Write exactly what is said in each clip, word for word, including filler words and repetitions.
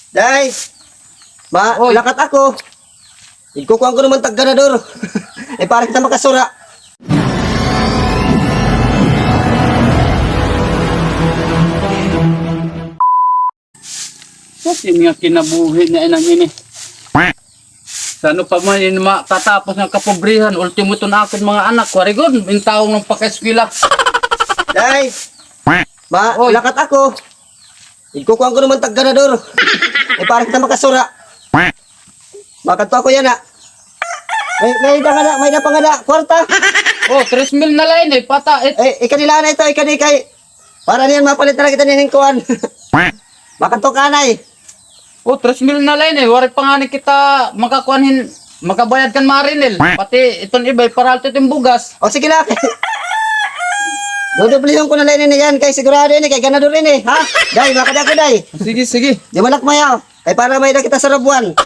Day, ma, Oy. Lakat ako. Igkukuan ko naman tag ganador. Eh, para kita makasura. Kasi nga kinabuhi niya inang ini. Sa ano pa man ini matatapos nga kapobrihan, ultimo iton akon mga anak, wari gud, intawon nga pakaeskwela. Day, ma, Oy. Lakat ako. Igkukuan ko naman tag ganador. Eh, para kita makasura. Makadto ako yana. May, may da nga na, may da pa nga na, kwarta. Oh, tres mil na la ini, pata. It, Eh, ikanila na ito, ikani kay. Para niyan mapalit na kita niyan kuan. Makadto ka, Nay. Oh, tres mil na la ini, wari pa ngani kita makakuan hin, makabayad kan Marinel. Pati iton iba, iparal iton bugas. O, sige na. Dudublihon ko na la ini niyan, kay sigurado ini, kay ganador ini, ha? Day, makadi ako, Day. Sige, sige. Di malak mayaw. Kay para may da kita sa Rabuan.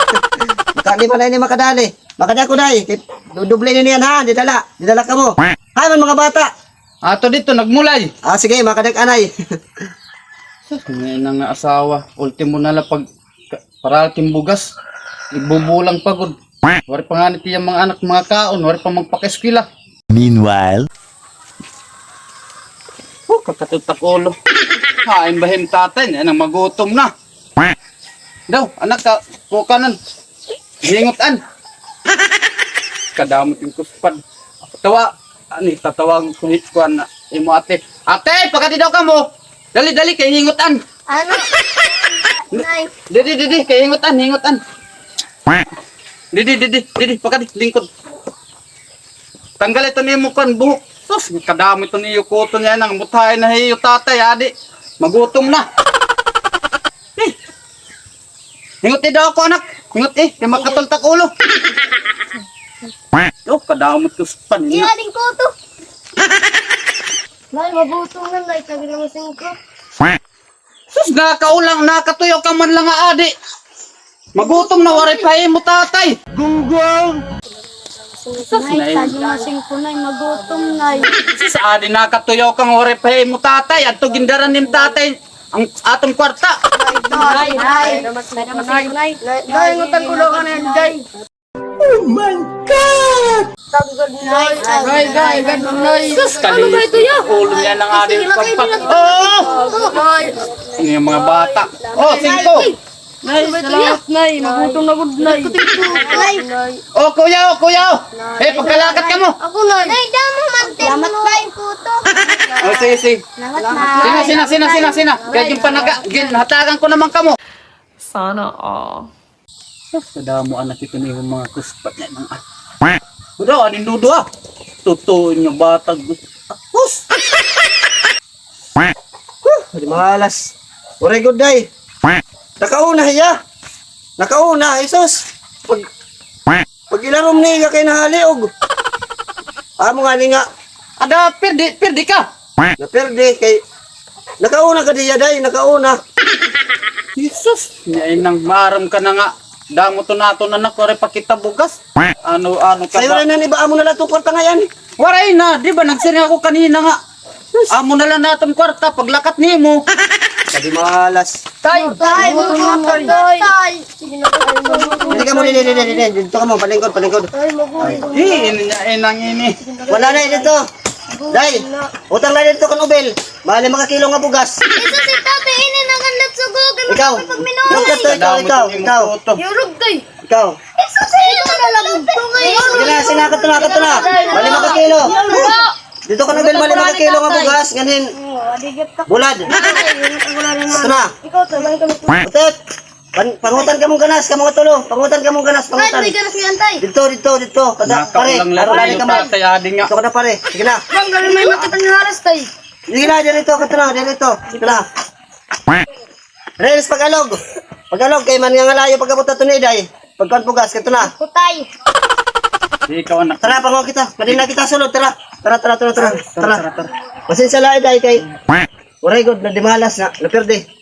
Maka, di man na ini makadali. Makadi ako, Day. Kay duduble ini niyan, ha? Didala. Didala kamo. Hay man, mga bata. Ato dito, nagmulay. Ah, sige, makadi ak anay. Sus, may na nga asawa. Ultimo na la pag ka, para timbugas. Ibubulang pa gud. Wari pa ngani it iya mga anak, mga kaon, wari pa magpakaeskwela. Meanwhile. Oh, kakatultak ulo. Hain ba hin tatay niya nang magutom na. Daw, anak ka, kukanan. Hingot-an. Kadamo it im kuspad. Tawa, ani, tatawag ko hi-, kuan na, imo ate. Ate, pakadi daw kamo. Dali, dali, kay hingot-an. Ano? Nay. Didi, didi, kay hingot-an, hingot-an. Didi, didi, didi, pakadi, lingkod. Tanggal ito nimo kuan buhok. Sus, kadamo ito niyo kuto niya nang muthay na hiyo tatay, adi. Magutom na. Eh. Hingot-i daw ako, anak. Hingot-i, kay makatultak ulo. Oh, kadamo ito sa panin. Iya, lingkod to. Nay, magutom na, Nay. Sabi naman singko. Sus, nakaulang, nakatuyaw ka man lang nga adi. Magutom na, waray pa imo tatay. Gunggong! Sus, Nay, nay. Sabi naman singko, Nay, magutom, Nay. Sus, adi nakatuyaw ka nga waray pa imo tatay. Adto gindara nim tatay ang aton kwarta. Nay, nay. Nay, nay, ngutan ko daw ka na yan, day. Oh my God! Good night. Ay, ay, good night. Sus, ano ba ito, ya? Ulo niya ng ating pagpak. Oo! Ano yung mga bata? Oh, singko! Nay, salamat, Nay. Magutom na gud, Nay. Oh, kuya, oh, kuya, oh. Eh, pagkalakat ka mo. Ako, Nay. Nay, damo man, salamat, Nay. Oh, sige, sige. Salamat, Nay. Sina, sina, sina, sina, sina. Kaya yung panaga, ginhatagan ko naman kamo. Sana all. Sus, kadamo anak ito ni mga kuspat na mga. Kuda, anin dudo ah. Totoo niya batag. Hus! Huh, di malas. Waray gud, day. Nakauna hiya. Nakauna, Jesus. Pag, pag ilarom niya kay nahaliog. Amo nga ni nga. Ada, pirdi, pirdi ka. Napirdi kay nakauna ka diya, day, nakauna. Jesus, niya inang maaram ka na nga. Damo to nato na nakuha pa kita bugas. Ano, ano ka ba? Sayo na nan iba amo na lang itong kwarta ngayon. Waray na, di ba nagsiring ako kanina nga. Amo na lang naton kwarta, paglakat nimo. Kadi malas. Tay! Tay! Tay! Tay! Sige na, Tay. Didi ka mo, didi, didi, didi. Didto ka mo, palingkod, palingkod. Tay, magulo. Ay, di, ini niya, inang ini. Wala na, didto. Day, utang na didto kan Ubel. Mahal na makakilo nga bugas. Isa si Tatay, ini na kan Lapsugo. Ikaw, ikaw, ikaw, ikaw, ikaw. Yurog, Tay. Ikaw. Isa si Tatay, Lapsugo. Sige na, sige na, kato na, kato na. Mahal na makakilo. Didto kan Ubel, mahal na makakilo nga bugas, nganhin. Bulad. Kato na. Ikaw, Tay. Utit. Pan-, pangutan kamong ganas, kamong tulo. Pangutan kamong ganas, pangutan. Tay, may ganas niyan, Tay. Didto, didto, didto. Kada, pare, nakaulang lang pare, tayo, kamo. Tatay, adi nga. Didto ka na, pare. Sige na. Bang, dali may makita nga haras, Tay. Sige na, didto, kato na, didto. Didto na. Renz, pag-alog. Pag-alog, kay man nga ngalayo, pag-abot na ito ni Iday. Pagkuan bugas, kato na. Putay. Di ikaw, anak. Tara, panguha kita. Pwede na kita sulod, tara. Tara, tara, tara, tara. Tara, tara, tara. Pasensya la, Iday, kay waray gud, nadimalas na, napirdi.